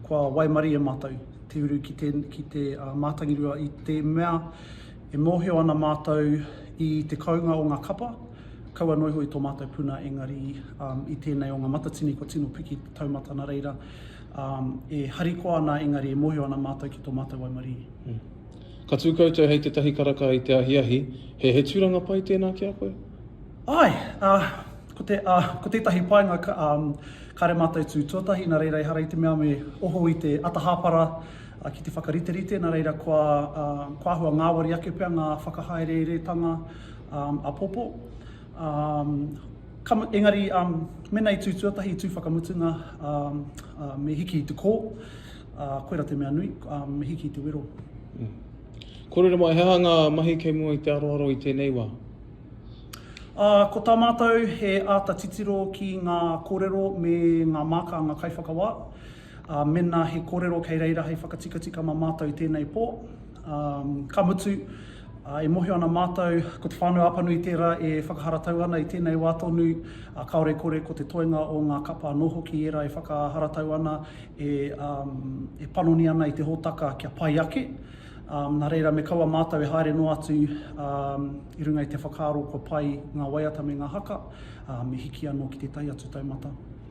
Kua waimarie mātou te uru ki te, ki te mātangirua i te mea e mōhio ana mātou i te kounga o ngā kapa, kaua noa iho i tō mātou puna engari i tēnei o ngā matatini kua tino piki te taumata nā reira e harikoa ana engari e mōhio ana mātou ki tō mātou waimarie. Ka tū koutou hei tētahi karaka i te ahiahi, he, he tūranga pai tēnā ki a koe? Āe, ā, ko te, ā, ko tētahi painga ka, ā, kāre mātou tū tuatahi, nā reira ehara i te mea me oho i te ata hāpara ki te whakariterite, nā reira kua, ā, kua āhua ngāwari ake pea ngā whakahaereeretanga, ā, āpōpō. Ā, ka, engari, ā, mēnā i tū tuatahi, i tū whakamutunga, ā, ā, me hiki i te kō, Ā, koira te mea nui, ā, me hiki i te wero. Mm. Kōrero mai, he aha ngā mahi kei mua i te aroaro i tēnei wā? Ā, ko tā mātou he āta titiro ki ngā kōrero me ngā māka a ngā kaiwhakawā. Ā, mēnā he kōrero kei reira hei whakatikatika mā mātou i tēnei pō. Ā, ka mutu, ā, e mōhio ana mātou ko Te Whānau-a-Apanui tērā e whakaharatau ana i tēnei wā tonu, ā, kāore kore ko te toenga o ngā kapa anō hoki ērā e whakaharatau ana e, um, e panoni ana i te hōtaka kia pai ake. Um, nā reira, me kaua mātou e haere noa atu um, i runga i te whakaaro kua pai ngā waiata me ngā haka, uh, me hiki anō ki tētahi atu taumata.